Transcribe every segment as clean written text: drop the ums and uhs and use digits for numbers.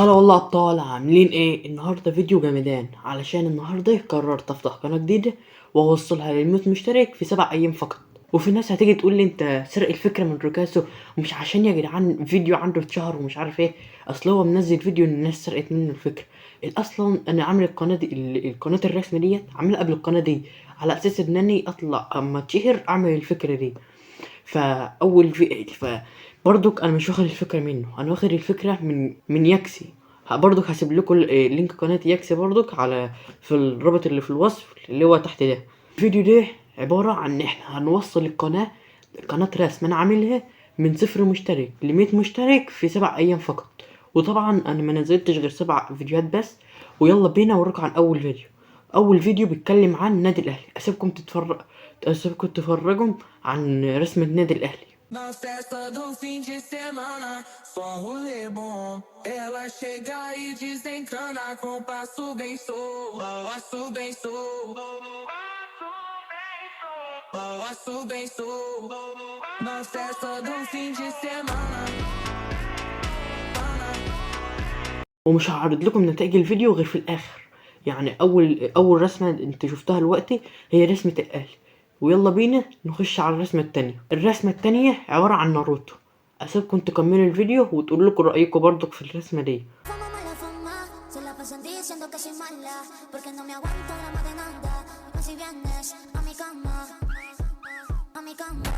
هلا والله ابطال، عاملين ايه؟ النهارده فيديو جمدان، علشان النهارده قررت افتح قناة جديدة واوصلها للمية مشترك في 7 ايام فقط. وفي ناس هتيجي تقول لي انت سرق الفكرة من روكاسو، ومش عشان يا جدعان فيديو عنده اتشهر ومش عارف ايه، اصل هو منزل فيديو ان الناس سرقت منه الفكرة. اصلا انا عامل القناة دي، القناة الرسم ديت عاملها قبل القناة دي على اساس ان انا اطلع اما اتشهر اعمل الفكرة دي. فاول في ف برضك انا مش واخد الفكرة منه، انا واخد الفكرة من ياكسي. برضك هسيب لكم link قناة ياكسي برضك على في الرابط اللي في الوصف اللي هو تحت ده. الفيديو ده عبارة عن ان احنا هنوصل القناة، قناة رسم انا عاملها من 0 مشترك لمية مشترك في 7 ايام فقط. وطبعا انا ما نزلتش غير 7 فيديوهات بس. ويلا بينا اوريكم عن اول فيديو. اول فيديو بيتكلم عن النادي الاهلي، اسيبكم تتفرجوا عن رسم النادي الاهلي. Na festa do fim de semana, só rolê bom. Ela chega e desencana com passo bem solto, passo bem solto, passo bem solto. Na festa do fim de semana. ومش هعرض لكم نتائج الفيديو غير في الاخر، يعني اول رسمه انت شفتها دلوقتي هي رسمه الاهلي. ويلا بينا نخش على الرسمة التانية. الرسمة التانية عبارة عن ناروتو. اسيبكم تكملوا الفيديو وتقولوا لكم رايكم برضك في الرسمة دي. Fama mala fama, se la pasan diciendo que soy mala, porque no me aguanto drama de nada. Y si vienes a mi cama, a mi cama.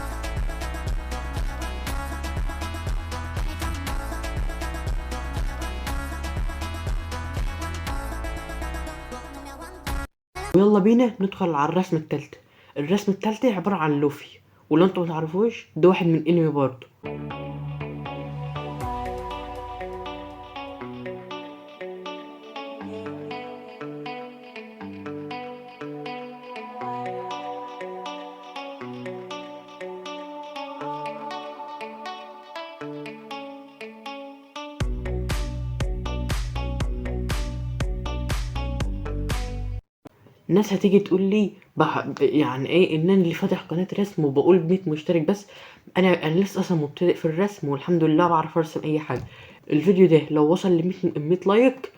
Mi cama. No me aguanto. ويلا بينا ندخل على الرسمة التالتة. الرسمة التالتة عبارة عن لوفي، ولو انتوا متعرفوش ده واحد من انمي برضه. الناس هتيجي تقول لي يعني ايه ان انا اللي فاتح قناة رسم وبقول 100 مشترك بس؟ انا لسه اصلا مبتدئ في الرسم والحمد لله بعرف ارسم اي حاجة. الفيديو ده لو وصل ل 100 like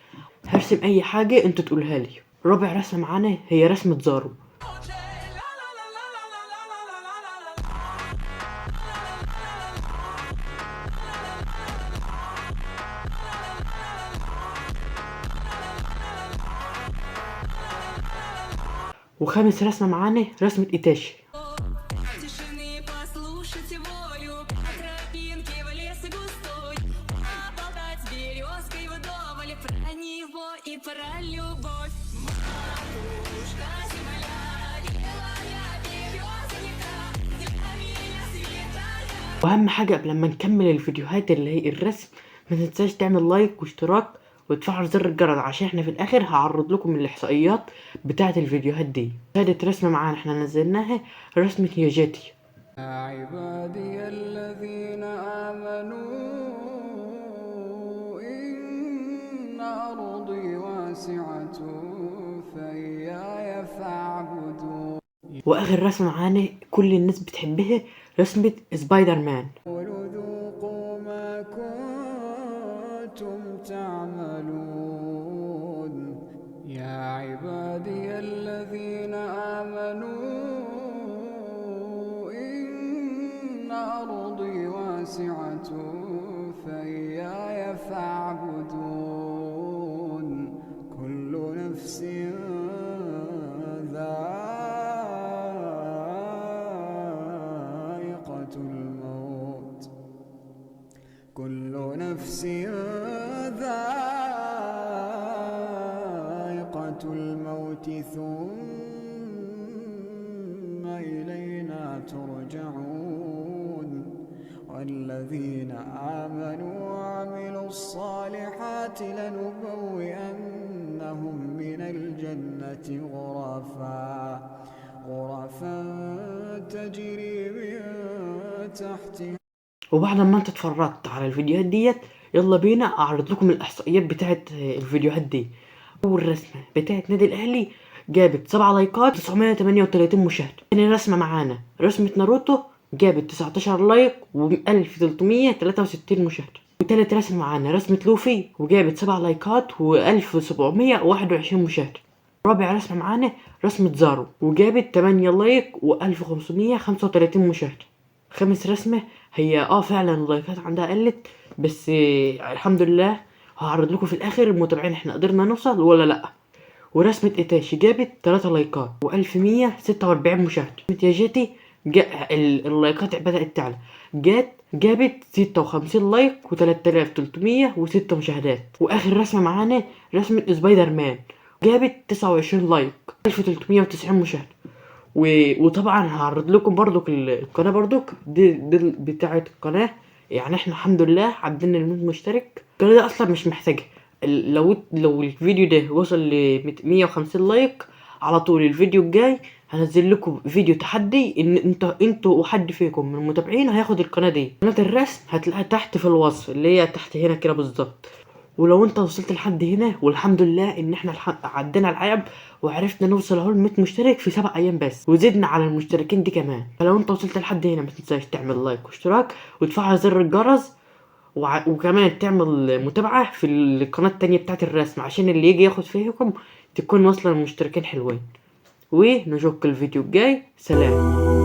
هرسم اي حاجة انتوا تقولها لي. رابع رسمة معانا هي رسمة زارو. وخامس رسمة معانا رسمة إيتاشي. Тишины послушать волю, по тропинке в лес густой, поболтать с березкой вдоволь про него и про любовь. Матушка земля, белая березонька, для меня святая. وأهم حاجة قبل ما نكمل الفيديوهات اللي هي الرسم، ما تنساش تعمل لايك واشتراك وتفعل زر الجرس، عشان احنا في الاخر هعرض لكم الاحصائيات بتاعه الفيديوهات دي. ثالث رسمه معانا احنا نزلناها رسمه ياجاتي. يا عبادي الذين آمنوا إن أرضي واسعة فإياي فاعبدون. واخر رسمه معانا كل الناس بتحبها، رسمه سبايدر مان. وذوقوا ما كنتم تعملون. يا عبادي الذين آمنوا إن أرضي واسعة فإياي فاعبدون. كل نفس ذائقة الموت، كل نفس ذائقة الموت ثم إلينا ترجعون. والذين آمنوا وعملوا الصالحات لنبوئنهم من الجنة غرفا تجري من تحتها. وبعد ما انت اتفرجت على الفيديوهات ديت، يلا بينا اعرض لكم الاحصائيات بتاعت الفيديوهات دي. اول رسمه بتاعت نادي الاهلي جابت 7 لايكات 938 مشاهده. تاني رسمه معانا رسمه ناروتو جابت 19 لايك و 1363 مشاهده. وتالت رسمة معانا رسمة لوفي، وجابت 7 لايكات و1721 مشاهدة. رابع رسمة معانا رسمة زارو، وجابت 8 like و1535 مشاهدة. خامس رسمة هي فعلا اللايكات عندها قلت، بس الحمد لله هعرض لكم في الاخر المتابعين احنا قدرنا نوصل ولا لا. ورسمة ايتاشي جابت 3 لايكات و1146 مشاهدة. رسمة ياجيتي اللايكات بدأت تعلى، جابت 56 like و3306 مشاهدات. واخر رسمة معانا رسمة سبايدر مان، جابت 29 like 1390 مشاهدة. وطبعا هعرض لكم برضك القناة برضك دي بتاعة القناة. يعني احنا الحمد لله عدينا ال 100 مشترك. القناة دي اصلا مش محتاجة، لو الفيديو ده وصل ل 150 like على طول الفيديو الجاي هنزل لكم فيديو تحدي ان انتوا وحد فيكم من المتابعين هياخد القناة دي. قناة الرسم هتلاقيها تحت في الوصف اللي هي تحت هنا كده بالظبط. ولو انت وصلت لحد هنا، والحمد لله ان احنا عدينا العيب وعرفنا نوصل اهو ل 100 مشترك في 7 ايام بس، وزدنا على المشتركين دي كمان. فلو انت وصلت لحد هنا ما تنساش تعمل like واشتراك وتفعل زر الجرس، وكمان تعمل متابعة في القناة التانية بتاعت الرسم عشان اللي يجي ياخد فيكم تكون واصلة للمشتركين حلوين. ونشوفك الفيديو الجاي. سلام.